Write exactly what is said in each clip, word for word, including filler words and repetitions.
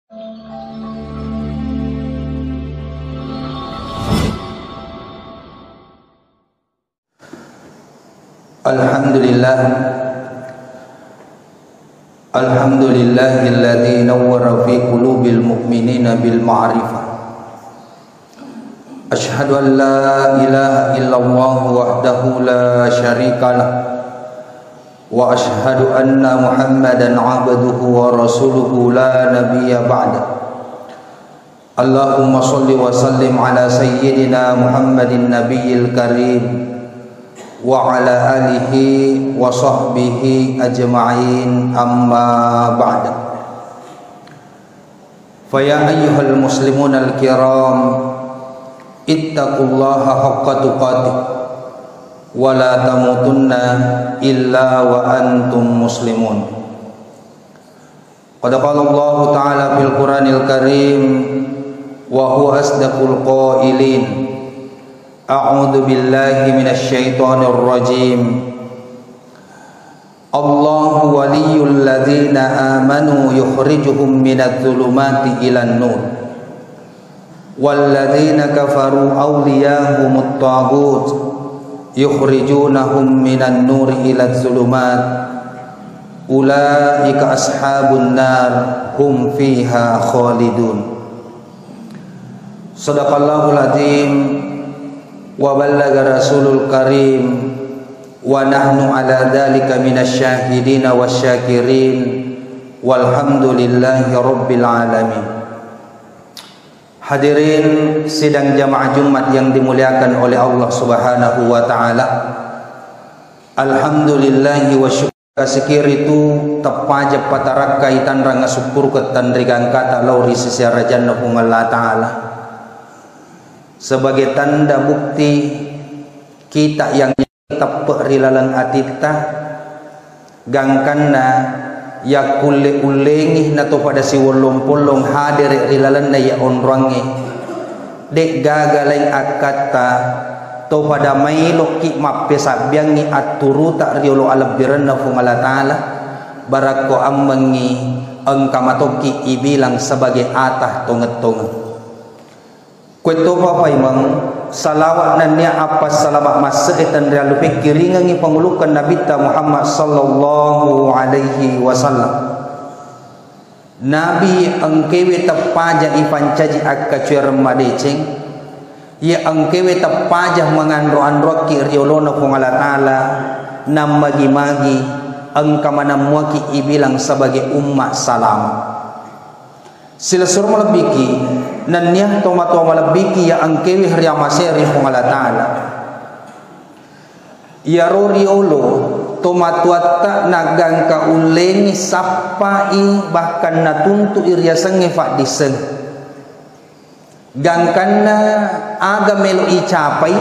الحمد لله. الحمد لله الذي نور في قلوب المؤمنين بالمعرفة. أشهد أن لا إله إلا الله وحده لا شريك له، وأشهد أن محمدا عبده ورسوله لا نبي بعده. اللهم صل وسلم على سيدنا محمد النبي الكريم وعلى آله وصحبه أجمعين، أما بعد. فيا أيها المسلمون الكرام، اتقوا الله حق تقاته ولا تموتن إلا وأنتم مسلمون. قد قال الله تعالى في القرآن الكريم وهو أصدق القائلين: أعوذ بالله من الشيطان الرجيم. الله ولي الذين آمنوا يخرجهم من الظلمات إلى النور، والذين كفروا أولياؤهم الطاغوت يخرجونهم من النور إلى الظلمات، أولئك أصحاب النار هم فيها خالدون. صدق الله العظيم وبلغ رسول الكريم ونحن على ذلك من الشاهدين والشاكرين والحمد لله رب العالمين. Hadirin sidang jamaah Jumat yang dimuliakan oleh Allah Subhanahu wa taala. Alhamdulillahi wa syukur, sikiritu teppaja patarakka itanrang asukkuruka tanrigangkata lao ri sisi arajanna Puang Allah Taala. Sebagai tanda bukti kita yang teppe ri laleng atitta, gangkanna yakkulle-ullengi nato pada siwollong-pollong hadere ri lalenna iya onroangnge. De'gaga laing akkatta, to pada maelokki mappesabbiangngi atturuta riolo alebbirenna Puang Allah Taala, barakko ammengngi engka matokki ibilang sebagai ata tongeng-tongeng. Kuettopa paimeng, salawat nennia appassalama masse'e tenriallu pekkiringengngi pangulukkeng Nabitta Muhammad sallallahu alaihi wasallam. Nabi engkewe teppaja ipancaji akkacuereng madeceng, iya engkewe teppaja manganro-anroakki riolona Puang Allah Taala, nammagi-magi engka manammuaki ibilang sebagai umma salama. Silessureng malebbiki, nennia tomatoa malebbiki iya engkewe riamasei ri Puang Allah Taala. Iyaro riolo tomatoatta naggangka ullengi sappai bahkan natuntu'i riasengnge faddisseng. Gangkanna aga melo icapai,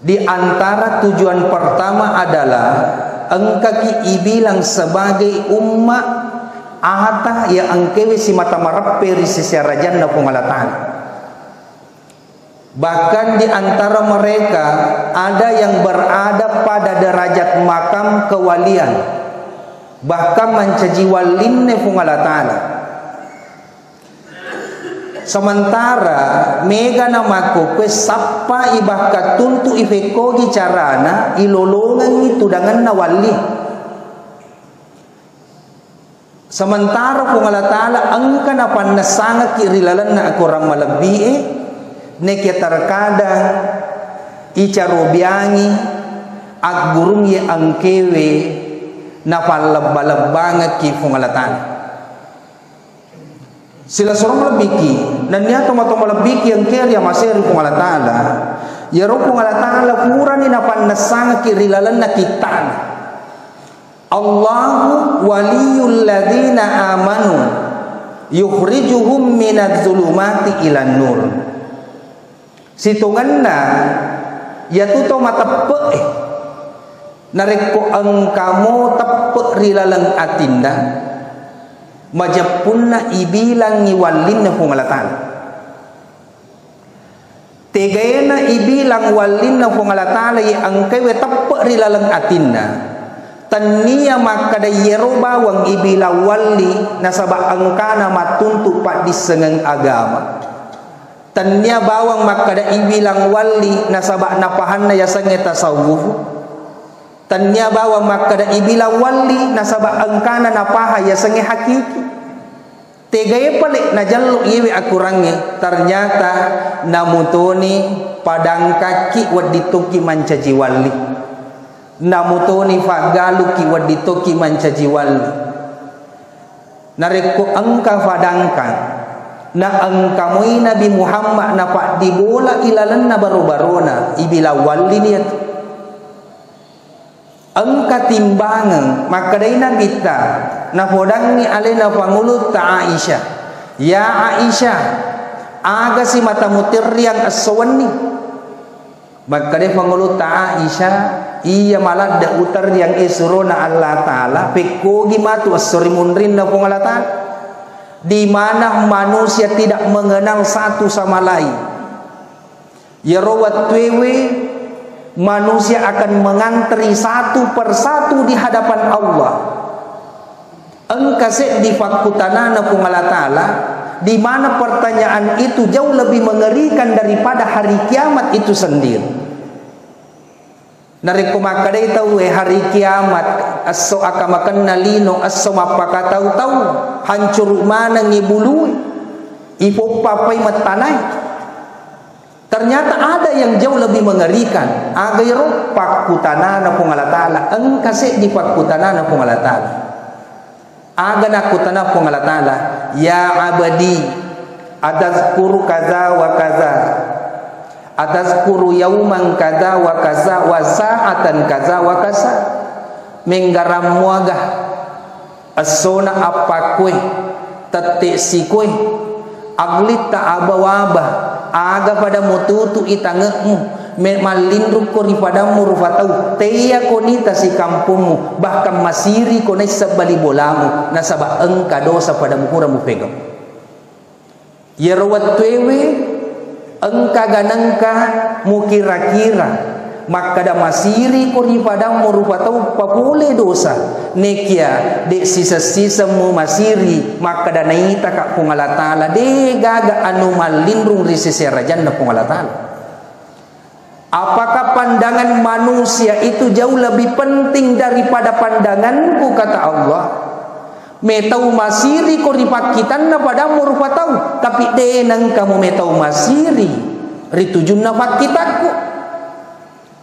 di antara tujuan pertama adalah engkaki ibilang sebagai umma ata iya engkewe simata mareppe ri sisi arajanna Puang Allah Taala. Bahkan di antara mereka ada yang berada pada derajat makam kewalian, bahkan mancaji wallinna Puang Allah Taala. Sementara mega namakkokkoe sappai bahkan tuntu'i fekkogi carana ilolongengngi tudangenna walli. Sementara Puang Allah Taala engka napannessangekki ri lalenna akorang malebbi'e, nekia terkadang icarobiangi aggurungngi engkewe napallebba-lebbangekki Puang Allah Taala. Silessureng malebbiki, nennia tomatoa malebbiki engke riamasei ri Puang Allah Taala, iyaro Puang Allah Taala purani napannessangekki ri lalenna kittana. Allahu waliyul ladzina amanu yukhrijuhum minadz zulumati ilan nur. Sitongenna iyatu to mateppe'e, narekko engkamo teppe' ri laleng atinna, majeppunna ibilangngi wallinna Puang Allah Taala. Tegaena ibilang wallinna Puang Allah Taala iya engkae teppe' ri laleng atinna, Tennia makkeda iyaro bawang ibilang walli nasaba engkana mattuntu paddissengeng agama. Tennia bawang makkeda ibilang walli nasaba napahanna yasengnge tasawuf. Tennia bawang makkeda ibilang walli nasaba engkana napaha yasengnge hakiki. Tegae pale najallo iyewe akurangnge, ternyata namutoni padangkakki wedding tokki mancaji walli. Namutoni faggalukki wedding tokki mancaji walli. Narekko engka fadangkang, na engka moi Nabi Muhammad napaddibola ilalenna baro-barona, ibilang walli niatu. Engka timbangeng, makkedai Nabitta, napodangngi alena Pangulutta Aisyah, "Ya Aisyah, agasi mata muterriang esso wenni?" Makkedai Pangulutta Aisyah, "Iya maladde uterriang e surona Allah Ta'ala, pekkogi matu esso ri munrinna Puang Allah Ta'ala, di mana manusia tidak mengenal satu sama lain." Iyaro wettuewe manusia akan mengantri satu per satu di hadapan Allah. Engka seddi pakkutanana Puang Allah Ta'ala, di mana pertanyaan itu jauh lebih mengerikan daripada hari kiamat itu sendiri. Narekko makkedai tauwe hari kiamat, esso akamakenna lino, esso mappakatau-tau, hancuru manengngi bulue, ipoppapai mettanae. Ternyata ada yang jauh lebih mengerikan. Aga ero? Pakkutanana Puang Allah Ta'ala. Engka seddi pakkutanana Puang Allah Ta'ala. Aga nakkutana Puang Allah Ta'ala, "Ya abadi, atazkuru kaza wa kaza? Atazkuru yauman kaza wa kaza wa sa'atan kaza wa kaza?" Menggarammu aga? Essona appakkue, tette sikoe, aglitta aba-waba, aga pada mututu i tange'mu, me-, mallinrukko ri padammu rupa tau, teako nita sikampummu, bahkan masiriko naisseng bali bolamu, nasaba engka dosa pada mukura mupegau. Iyaro wettuewe engka ganengka mukira-kira makkeda, masiriko ri padammu rupa tau papole dosa, nekia de siseng-siseng mumasiri makkeda naitaka Puang Allah Ta'ala, de gaga anu mallinrung ri sese arajanna Puang Allah Ta'ala. Apakah pandangan manusia itu jauh lebih penting daripada pandanganku, kata Allah? Metau masiriko ri pakkitanna padammu rupa tau, tapi de nengka mumetau masiri ri tujunna pakkitakku.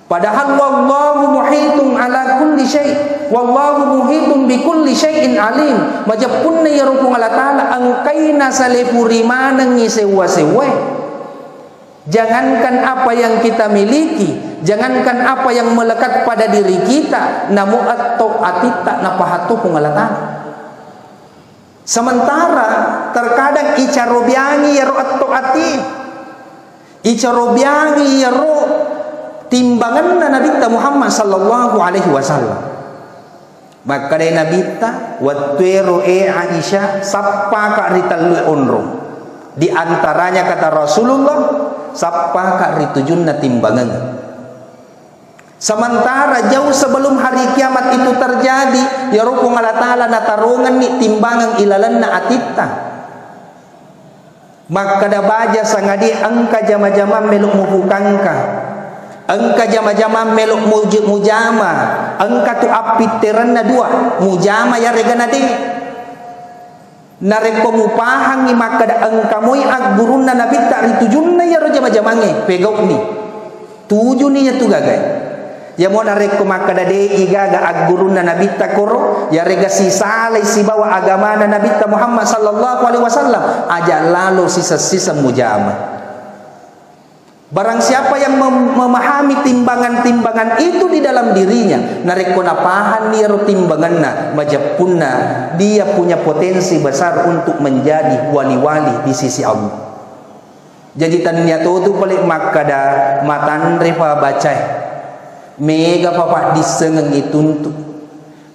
Padahal wallahu muhitun ala kulli syai', wallahu muhitun bi kulli syai'in alim. Majeppunna iyaro Puang Allah Ta'ala engkaina salefu ri manengngi sewwa-sewwae. Jangankan apa yang kita miliki, jangankan apa yang melekat pada diri kita, namu etto atitta napahattu Puang Allah Ta'ala. Sementara terkadang icarobiangi iyaro etto ati, icarobiangi iyaro timbangenna Nabitta Muhammad sallallahu alaihi wasallam. Makkedai Nabitta, wettuero e Aisyah, sappaka ri tellue onrong. Di antaranya kata Rasulullah, sappaka ri tujunna timbangeng. Sementara jauh sebelum hari kiamat itu terjadi, iyaro Puang Allah Ta'ala natarongenni timbangeng ilalenna atitta. Makkeda baja sangadie engka jama-jamang melo mupukangka, engka jama-jamang melo muj-, mujama, engka tu appitterenna dua, mujama yarega nade. Narekko mupahangngi makkeda engka moi aggurunna Nabitta ri tujunna iyaro jama-jamangnge, pegau'ni. Tujuni iyatu gagae. Iyamo narekko makkeda de'i gaga aggurunna Nabitta koro, yarega sisalai sibawa agamana Nabitta Muhammad sallallahu alaihi wasallam, aja lalo siseng-siseng mujama. Barang siapa yang mem-, memahami timbangan-timbangan itu di dalam dirinya, narekko napahanni iyaro timbanganna, majeppunna dia punya potensi besar untuk menjadi wali-wali di sisi Allah. Jaji, tennia totu pale makkada matanre fa bacae, mega fa paddissengeng ituntu,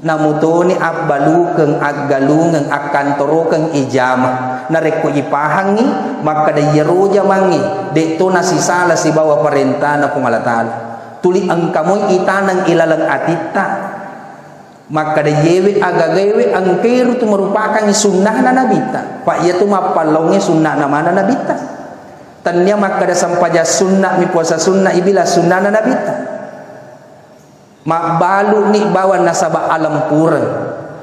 namutoni abbalukeng, aggalungeng, akkantorokeng ijama. Narekko ipahangngi makkada iyaro jamangnge de'to nasisala sibawa parentana Puang Allah Ta'ala, tuli engka moi itaneng ilaleng atitta. Makkada yewe agagaewe engkairu tu merupakangngi sunnahna Nabitta. Pa iyatu mappallaungnge sunnahna mana Nabitta. Tennia makkada sempajang sunna mi, puasa sunna, ibila sunnahna Nabitta. Mabbalu'ni bawang nasaba alempureng.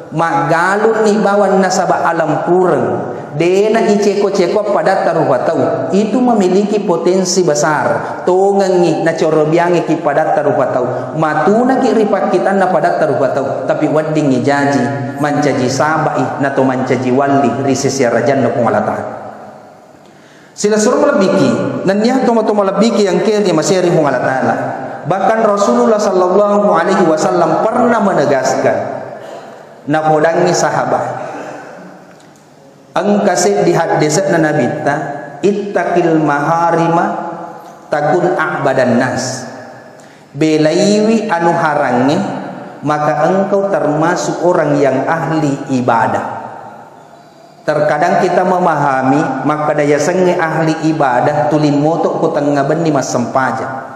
Maggalunni bawang nasaba alempureng. Dena iceko-ceko padatta rupa tau. Itu memiliki potensi besar. Tongengngi nacorobiangiki padatta rupa tau. Matunaki ri pakkitanna padatta rupa tau. Tapi weddingngi jaji mancaji sabai nato mancaji walli ri sesi arajanna Puang Allah Ta'ala. Silessureng malebbiki, nennia tomatoa malebbiki yang keri maseri Puang Allah Ta'ala. Bahkan Rasulullah sallallahu alaihi wasallam pernah menegaskan, napodangngi sahabat, engka seddi haddese'na Nabitta, "Ittaqil maharima takun a'badan nas." Belaiwi anu harangnge, maka engkau termasuk orang yang ahli ibadah. Terkadang kita memahami makkada yasengnge ahli ibadah tuli moto ko tengnga benni massempajang.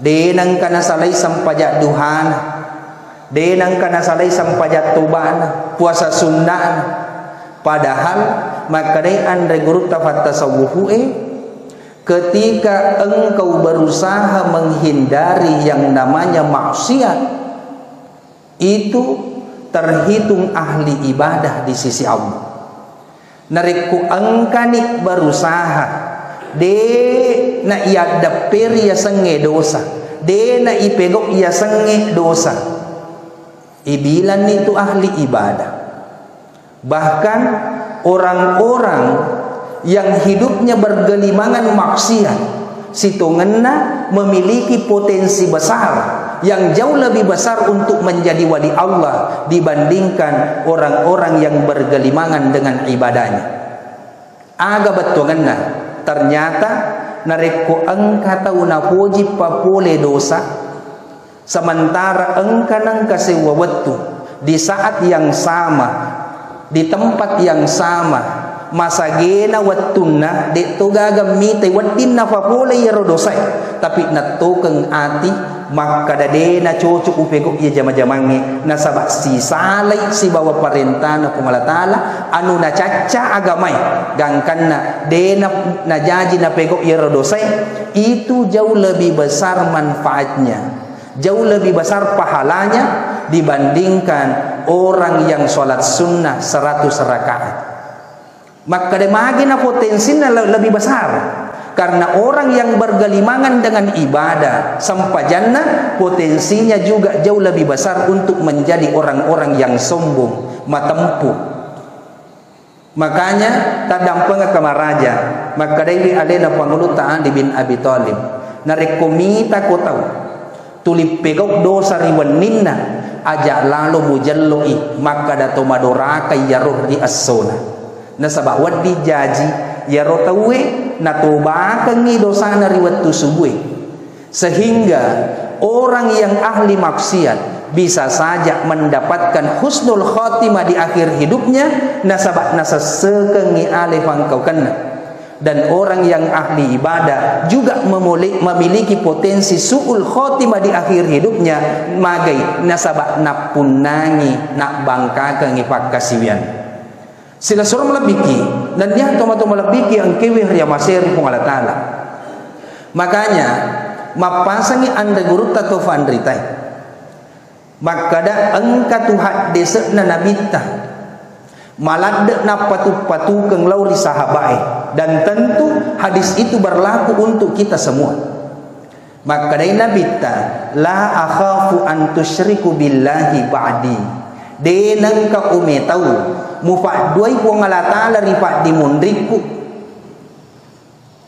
De nengka nasalai sempajang duhana, de nengka nasalai sempajang tobana, puasa sunnana. Padahal makkedai anre gurutta fattasawwufu'e, ketika engkau berusaha menghindari yang namanya maksiat, itu terhitung ahli ibadah di sisi Allah. Narekko engkani berusaha, de na iyaddepperi yasengnge dosa, de na ipegau yasengnge dosa, ibilanni tu ahli ibadah. Bahkan orang-orang yang hidupnya bergelimangan maksiat, sitongenna memiliki potensi besar yang jauh lebih besar untuk menjadi wali Allah dibandingkan orang-orang yang bergelimangan dengan ibadahnya. Aga bettuangenna? Ternyata narekko engka tau napoji papole dosa, sementara engka nengka sewwa wettu, di saat yang sama, di tempat yang sama, masagena wettunna, de to gaga mitai wedding napapole iyaro dosae, tapi nattokeng ati makkada de na cocok upegau iya jama-jamangnge, nasaba sisalai sibawa parentana Puang Allah Ta'ala, anu nacacca agamae, gangkanna de na, najaji napegau iyaro dosae, itu jauh lebih besar manfaatnya. Jauh lebih besar pahalanya dibandingkan orang yang sholat sunnah seratus rakaat. Makkeda magi na potensinna le-, lebih besar. Karena orang yang bergelimangan dengan ibadah, sempajanna potensinya juga jauh lebih besar untuk menjadi orang-orang yang sombong, matempu. Makanya, taddampengekka maraja, makkedaiwi alena Pangulutta Ali bin Abi Thalib, narekko mitako tau tuli pegau dosa ri wenninna, aja lalo mujelloi makkeda to madoraka iyaro ri essona. Nasaba wedding jaji iyaro tauwe natobakengngi dosana ri wettu subue. Sehingga orang yang ahli maksiat bisa saja mendapatkan husnul khotimah di akhir hidupnya, nasaba nasessekengngi ale fangkaukenna. Dan orang yang ahli ibadah juga memuli-, memiliki potensi su'ul khotimah di akhir hidupnya, magai nasaba nappunnangi, nabbangkakengngi pakkasiwian. Silessureng malebbiki, nennia tomatoa malebbiki engkewe riamaseri Puang Allah Ta'ala. Makanya, mappasangi anre gurutta to fanritae. Makkeda engka tu haddese'na Nabitta. Maladde nappatu-patukeng lao ri sahabae. Dan tentu hadis itu berlaku untuk kita semua. Makkedai Nabitta, "La akhafu an tusyriku billahi ba'di." De nengka umetau mupadduai Puang Allah Ta'ala ri paddimunrikku.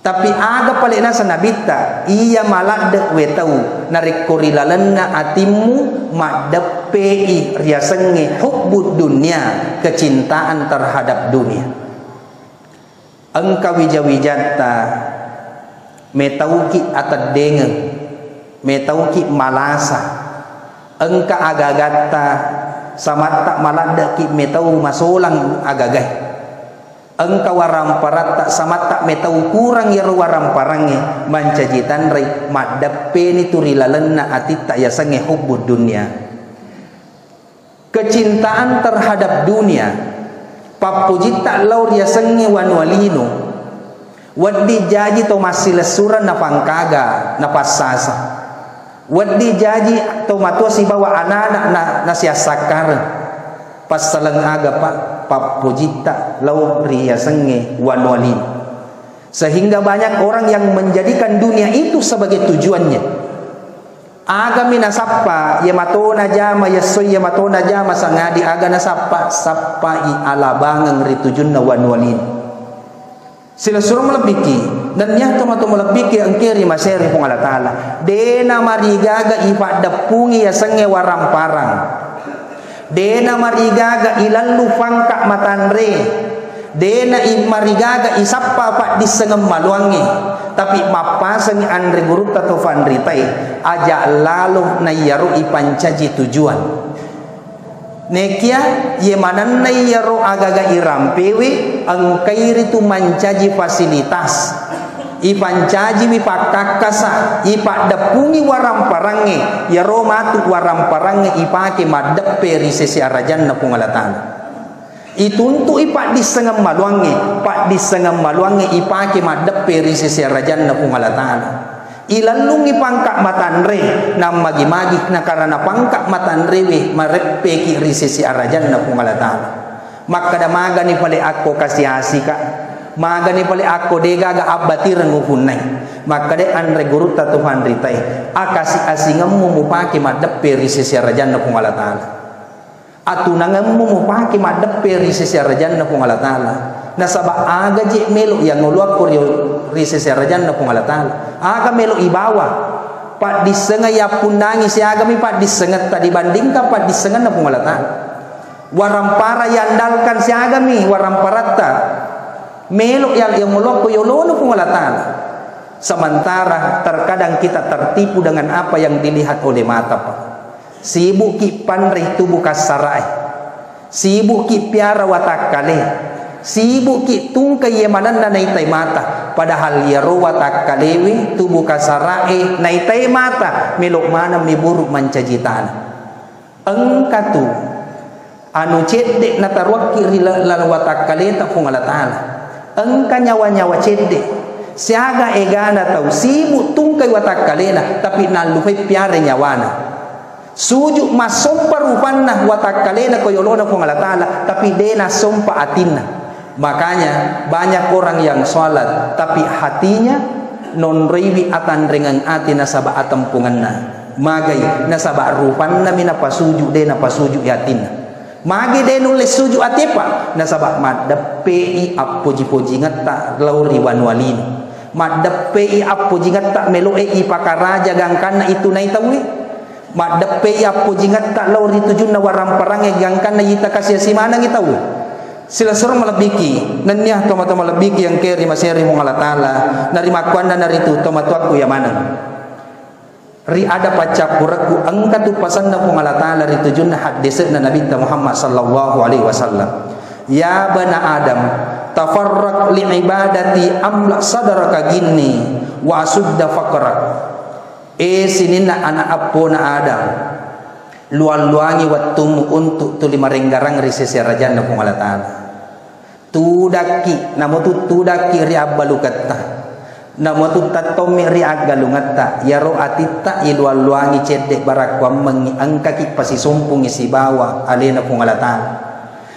Tapi aga pale nasa Nabitta, iya maladde wetau narekko ri lalenna atimmu maddeppei riasengnge hubbud dunia, kecintaan terhadap dunia. Engka wija-wijatta, metauki ateddengeng, metauki malasa. Engka agagatta, samatta maladdeki metau masolang agagae. Engka waramparatta, samatta metau kurang iyaro waramparangnge, mancaji tanrai maddeppeni tu ri lalenna atitta yasengnge hubbud dunia. Kecintaan terhadap dunia, pappojitta lao riasengnge wanua lino, wedding jaji to massilessureng napangkaga, napassasa. Wedding jaji to matua sibawa anana na, nasiassakkareng. Passaleng aga, Pak? Pappojitta lao riasengnge wanua lino. Sehingga banyak orang yang menjadikan dunia itu sebagai tujuannya. Agami nasappa, iya matona jama, iya soi iya matona jama, sangadi aga nasappa, sappai alabangeng ri tujunna wanua lino. Silessureng malebbiki, nennia tomatoa malebbiki engke ri maseri Puang Allah Ta'ala. De namarigaga ipaddeppungi yasengnge waramparang. De namarigaga ilallu pangka matanre, de na i-, marigaga isappa paddissengeng maluangnge, tapi mappasengngi anre gurutta to fanritae, aja lalo naiyaro ipancaji tujuan. Nekia, iye manenna iyaro agaga irampewe, engkai ritu mancaji fasilitas. Ipancajiwi pakkakkasa, ipaddeppungi waramparangnge, iyaro matu waramparangnge ipake maddeppe ri sese arajanna Puang Allah Ta'ala. Ituntu'i paddissengeng maluangnge, paddissengeng maluangnge ipake maddeppe ri sese arajanna Puang Allah Ta'ala. Ilellungngi pangka matanre, nammagi-magi nakarana pangka matanrewe mareppeki ri sese arajanna Puang Allah Ta'ala. Makkeda, magani pale akko kasi-asika, magani pale akko degaga abbatireng upunnai. Makkeda anre gurutta to fanritae, akasi-asingemmu mupake maddeppe ri sese arajanna Puang Allah Ta'ala. Atunangemmu mupake maddeppe ri sese arajanna Puang Allah Ta'ala. Nasaba aga je melo yang ngoluakko ri, ri sese arajanna Puang Allah Ta'ala. Aga melo ibawa. Paddissengeng yappunnangi siagami paddissengetta dibandingkan paddissengenna Puang Allah Ta'ala. Warampara yandalkan siagami waramparatta. Melo yang, yang ngoluakko yolona Puang Allah Ta'ala. Sementara terkadang kita tertipu dengan apa yang dilihat oleh mata, Pak. Sibukki panrei tubu kassarae. Sibukki piara watakkale. Sibukki tungkai iye manenna naitai mata. Padahal iyaro watakkalewe tubu kassarae naitai mata, melo maneng miburu mancaji tana. Engka tu anu cedde nataruakki ri la-, laleng watakkaleta Puang Allah Ta'ala. Engka nyawa-nyawa cedde. Siaga egana tau sibuk tungkai watakkalena, tapi nallupai piara nyawana. Suju massompa rupanna watakkalena ko yolona Puang Allah Ta'ala, tapi de nassompa atinna. Makanya banyak orang yang sholat, tapi hatinya nonroiwi atanrengeng ati nasaba atempungenna. Magai, nasaba rupannami napasuju, de napasuju atinna. Magi de nulle suju atepa? Nasaba maddeppei appoji-pojingetta lao ri wanua lino. Maddeppei appojingetta meloe ipakaraja gangkanna itunai tauwe. Maddeppei appojingetta lao ri tujunna waramparangnge gangkanna ita kasi-asi manengngi tauwe. Silessureng malebbiki, nennia tomatoa malebbiki engke ri maseri Puang Allah Ta'ala, narimakkuannanaritu tomatoakku iya maneng. Ri ada paccappurekku, engka tu pasenna Puang Allah Ta'ala ri tujunna haddese'na Nabitta Muhammad sallallahu alaihi wasallam. Ya bana Adam, tafarraq li ibadati amla sadraka ginni wa asudda faqrak. E sininna ana eppona Adam, luang-luangi wettummu untuk tuli marenggarang ri sese arajanna Puang Allah Ta'ala. Tudakki, namotu tudakki ri abbaluketta. Namotu tattommi ri aggalungetta. Iyaro atitta iluang-luangi cedde barakkuammengngi engkaki pasisumpungngi sibawa alena Puang Allah Ta'ala.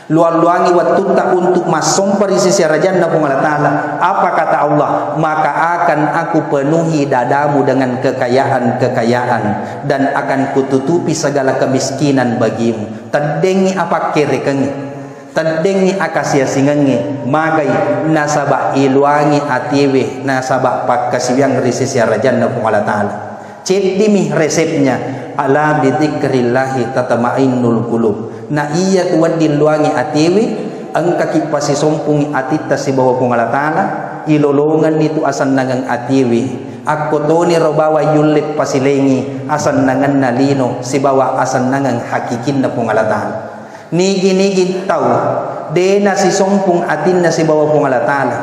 Luang-luangi wettutta untuk massompa ri sisi arajanna Puang Allah Ta'ala. Apa kata Allah? Maka akan aku penuhi dadamu dengan kekayaan-kekayaan dan akan kututupi segala kemiskinan bagimu. Teddengngi apakkerekengngi. Teddengngi akasiasingengnge, magai, nasaba iluangi atiewe, nasaba pakkasiwiang ri sese arajanna Puang Allah Ta'ala. Ceddimi resepnya, ala bidzikrillahi tatmainnul qulub. Na iya tu wedding luangi atiewe, engkaki pasisompungi atitta sibawa Puang Allah Ta'ala, ilolongenni tu asennangeng atiewe. Akko toniro bawang yulle pasilengi asennangenna lino sibawa asennangeng hakikinna Puang Allah Ta'ala. Nigi-nigi tau de nasisompung atinna sibawa Puang Allah Ta'ala.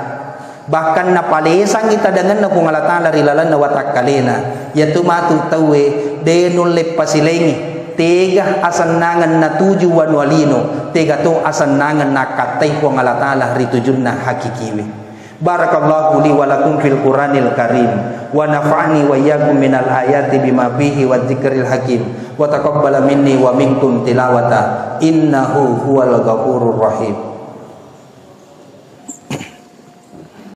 Bahkan napalesangngi tadangenna Puang Allah Ta'ala ri lalenna watakkalena. Yatu matu tauwe de nulle pasilengi. Tega asennangeng natuju wanua lino, tega to asennangeng nakkattai Puang Allah Ta'ala ri tujunna hakikiwe. Barakallahu li wa lakum fil Qur'anil Karim, wa nafa'ani wa iyyakum minal ayati bima fihi wa dzikril hakim, wa taqabbala minni wa minkum tilawata, innahu huwal ghafurur rahim.